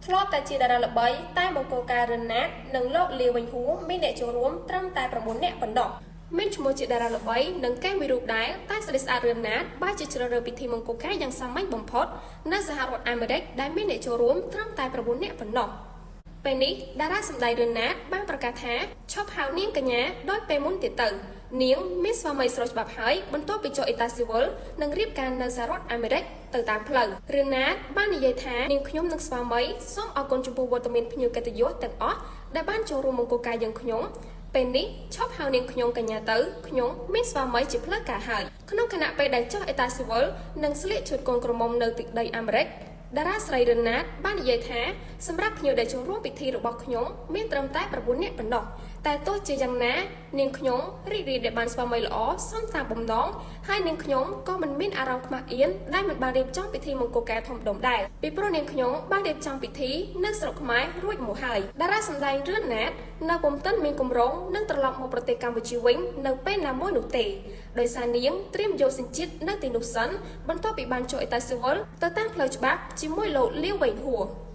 ធ្លាប់តែជាតារាល្បី តែមង្គលការរឿនណាត និងលោកលាវវេងហួរ មានអ្នកចូលរួមត្រឹមតែ 9 នាក់ប៉ុណ្ណោះ។ មានឈ្មោះជាតារាល្បី និងកែមួយរូបដែរ តែស្រីស្អាតរឿនណាតបែរជាជ្រើសរើសពិធីមង្គលការយ៉ាងសាមញ្ញបំផុតនៅសហរដ្ឋអាមេរិក ដែលមានអ្នកចូលរួមត្រឹមតែ 9 នាក់ប៉ុណ្ណោះ។ ពេលនេះ តារាសម្ដែងរឿនណាតបានប្រកាសថា ឈប់ហៅនាងកញ្ញាដោយពេលមុនទៀតទៅ នាងមានស្វាមីស្របច្បាប់ហើយ បន្ទាប់ពីចុះអេតាស៊ីវិល និងរៀបការនៅសហរដ្ឋអាមេរិកទៅតាមផ្លូវ។ រឿនណាតបាននិយាយថា នាងខ្ញុំនិងស្វាមីសូមអរគុណចំពោះវត្តមានភ្ញៀវកិត្តិយសទាំងអស់ដែលបានចូលរួមមង្គលការយើងខ្ញុំ។ ពេលនេះឈប់ហៅនាងខ្ញុំកញ្ញាទៅ ខ្ញុំមានស្វាមីជាផ្លូវការហើយ។ ក្នុងខណៈពេលដែលចុះអេតាស៊ីវិល និងស្លៀកឈុតកូនក្រមុំនៅទឹកដីអាមេរិក តារាស្រីរឿនណាតបាននិយាយថា សម្រាប់ភ្ញៀវដែលចូលរួមពិធីរបស់ខ្ញុំមានត្រឹមតែ 9 នាក់ប៉ុណ្ណោះ តែទោះជាយ៉ាងណា នាងខ្ញុំរីករាយដែលបានស្វាមីល្អសមតាមបំណង ហើយនាងខ្ញុំក៏មិនមានអារម្មណ៍ខ្មាស់អៀនដែលមិនបានរៀបចំពិធីមង្គលការធំដុំដែរ ពីព្រោះនាងខ្ញុំបានរៀបចំពិធីនៅស្រុកខ្មែររួចមកហើយ។ តារាសម្ដែងរឿនណាតនៅពុំទាន់មានគម្រោងនឹងត្រឡប់មកប្រទេសកម្ពុជាវិញនៅពេលណាមួយនោះទេ ដោយសារនាងត្រៀមយកសញ្ជាតិនៅទីនោះសិន បន្ទាប់ពីបានចូលអេតាស៊ីវិលទៅតាមផ្លូវច្បាប់ជាមួយលោកលាវវេងហួរ។